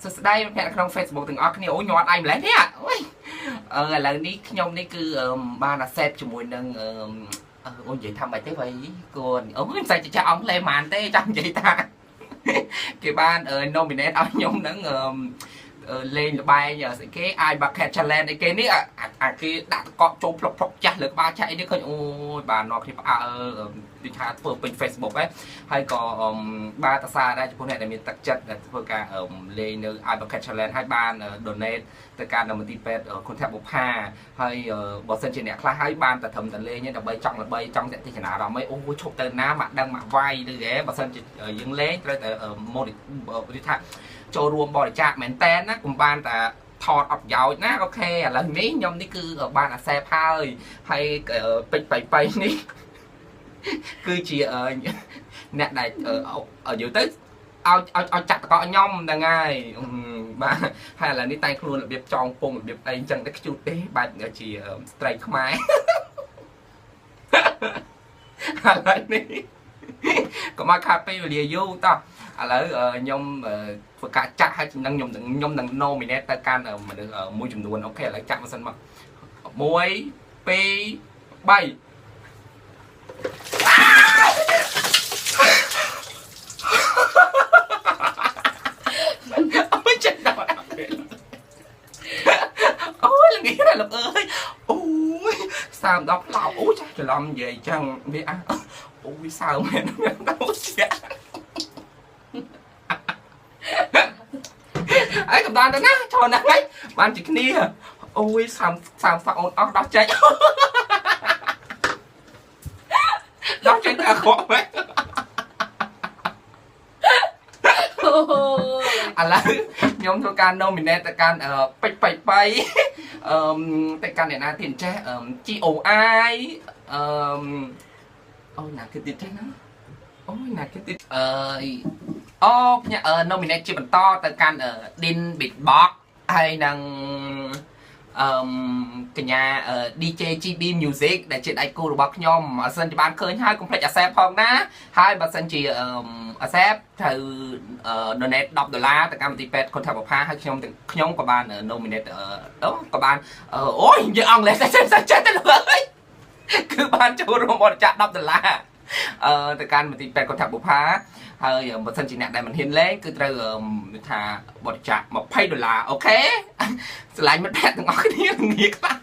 សួស្តីមិត្តភក្តិនៅក្នុង Facebook ទាំងអស់គ្នាអូញាត់ឯងម្លេះនេះអូយឥឡូវនេះខ្ញុំនេះគឺបាន accept ជាមួយនឹងអូនិយាយថាម៉េចទេវ៉ៃគួរអូមិនស្អីចាស់អង់គ្លេសហ្មងទេចង់និយាយថាគេបាន nominate ឲ្យខ្ញុំនឹងលេងល្បែងស្អីគេ Ice Bucket Challenge អីគេនេះអាគេដាក់តកកចូលផ្លុកផ្លុកចាស់លើក្បាលចាស់អីនេះឃើញអូយបាទនាំគ្នាផ្អើដូចថាធ្វើពេញ Facebook ហ្នឹងហើយក៏បាទតសារដែរចំពោះអ្នកដែលមានទឹកចិត្តដែលធ្វើការលេងនៅ Ice Bucket Challenge ហើយបាន donate ទៅកាន់មន្ទីរពេទ្យគន្ធបុប្ផាហើយបើសិនជាអ្នកខ្លះហើយបានតែត្រឹមតែលេងដើម្បីចង់ល្បីចង់តាក់ទិចំណារម្មណ៍អីអូឈប់ទៅណាមកដឹងមកវាយឬហ៎បើសិនជាយើងលេងត្រូវតែមកនិយាយថាចូលរួមបរិច្ចាគមែនតែនណាកុំបានតែថតអត់ប្រយោជន៍ណាOK ឥឡូវនេះខ្ញុំនេះគឺបាន accept ហើយហើយពេជ្របៃបៃនេះគឺជាអ្នកដែលនិយាយទៅឲ្យឲ្យឲ្យចាក់តកខ្ញុំហ្នឹងហើយបាទហើយឥឡូវនេះតែងខ្លួនរបៀបចងពងរបៀបអីអញ្ចឹងទៅខ្ជូតទេបែបជាស្ត្រីខ្មែរឥឡូវនេះកុំឲ្យខាតពេលវេលាយូរតោះឥឡូវខ្ញុំធ្វើការចាក់ហើយនឹងខ្ញុំនឹង nominate ទៅកាន់មនុស្សមួយចំនួន OK ឥឡូវចាក់មកសិនមក1 2 3អូយចិត្តដល់អូយល្ងាចលោកអើយអូយសើមដល់ផ្លោអូចាស់ច្រឡំនិយាយចឹងវាអូយសើមមែនដល់ជាអីកំដានទៅណាចូលណាស់ហើយបានជាគ្នាអូយសើមសើមសាក់អូនអស់ដោះចេញដោះចេញតែអាក្រក់មែនឥឡូវខ្ញុំធ្វើការ nominate ទៅកាន់ពេជ្របៃបៃអឺទៅកាន់អ្នកណាទៀតចេះ GOI អឺអូណាគេទៀតចេះណាអូណាគេទៀតអឺអូផ្ញើ nominate ជាបន្តទៅកាន់ Din Beatbox ហើយនឹងអឺកញ្ញា DJ GB Music ដែលជាដៃគូរបស់ខ្ញុំបើសិនជាបានឃើញហើយកុំភ្លេច accept ផងណាហើយបើសិនជា accept ត្រូវ donate 10ដុល្លារទៅកម្មវិធីពេទ្យគន្ធបុប្ផាហើយខ្ញុំខ្ញុំក៏បាន nominate អូក៏បានអូយនិយាយអង់គ្លេសតែចេះចេះទៅលើគឺបានចូលរួមបរិច្ចាគ10ដុល្លារអឺទៅកាន់មន្ទីរពេទ្យគន្ធបុប្ផាហើយបើសិនជាអ្នកដែលមិនហ៊ានលេងគឺត្រូវថាបរិច្ចាគ20ដុល្លារ OK ស្រឡាញ់មិត្តភក្តិទាំងអស់គ្នាងាកខ្លាំង